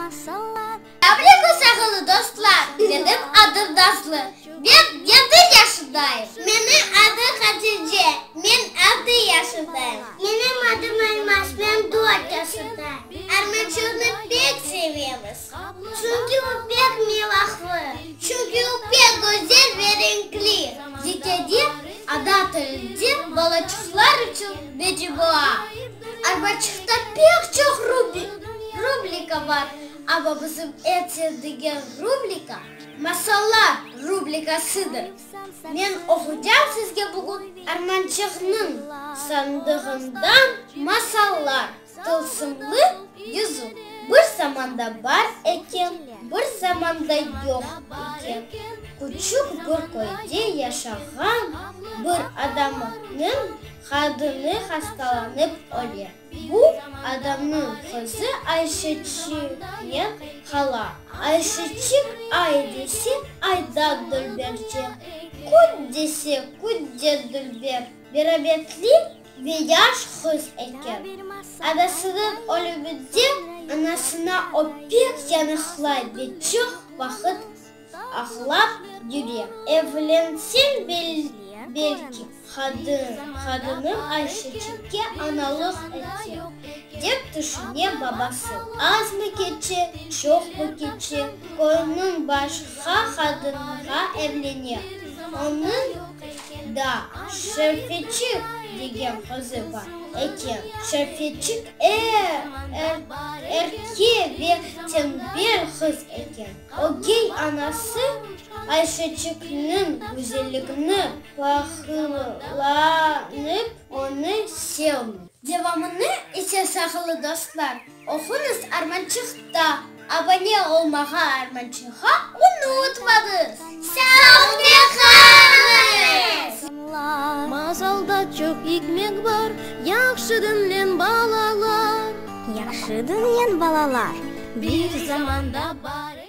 masallar. Selâmleyküm sağlı dostlar! Menim adım Nazlı. Men yedi yaşındayım. Menim adım Hatice. Men altı yaşındayım. Menim adım Elmaz. Men dört yaşındayım. Armançıqnı pek sevemiz. Çünki o pek meraqlı. Çünki o pek güzel ve renkli. Zikede ana tilinde balaçıqlar içün mecmua. Armançıqta pek çoq rubrika bar, amma bizim eñ sevdigen rubrika, Masallar rubrikasıdır. Men oqucam sizge bugün Armançıqnıñ sandığından masallar. Tılsımlı yüzük. Bir zamanda bar eken, bir zamanda yoq eken, küçük bir köyde yaşağan bir adamnıñ qadını hastalanıp öle. Bu adamnıñ qızı Ayşeçiknen qala. Ayşeçik ay dese, aydan dülberce, kün dese, künden dülber, merabetli ve yaş qız eken. Anasınıñ ölüminden anasına o pek yanıqlay ve çoq vaqıt ağlap yüre. Evlensem belki, qadınım Ayşeçikke analıq eter, dep tüşüne babası. Azmı keçe, çoqmı keçe, köyniñ başqa qadınğa evlene. Onıñ da Şerfeçik degen qızı bar eken. Şerfeçik erke ve tenbel qız eken. Ögey anası Ayşeçikniñ güzelligini pahıllanıp, onı sevmey. Devamını ise, sağlı dostlar, oquñız Armançıqta. Abone olmağa Armançıqqa unutmañız! Sağ qalıñız! Masalda çoq ikmet bar, yahşı diñleñ, balalar. Yahşı diñleñ, balalar. Bir zamanda bar.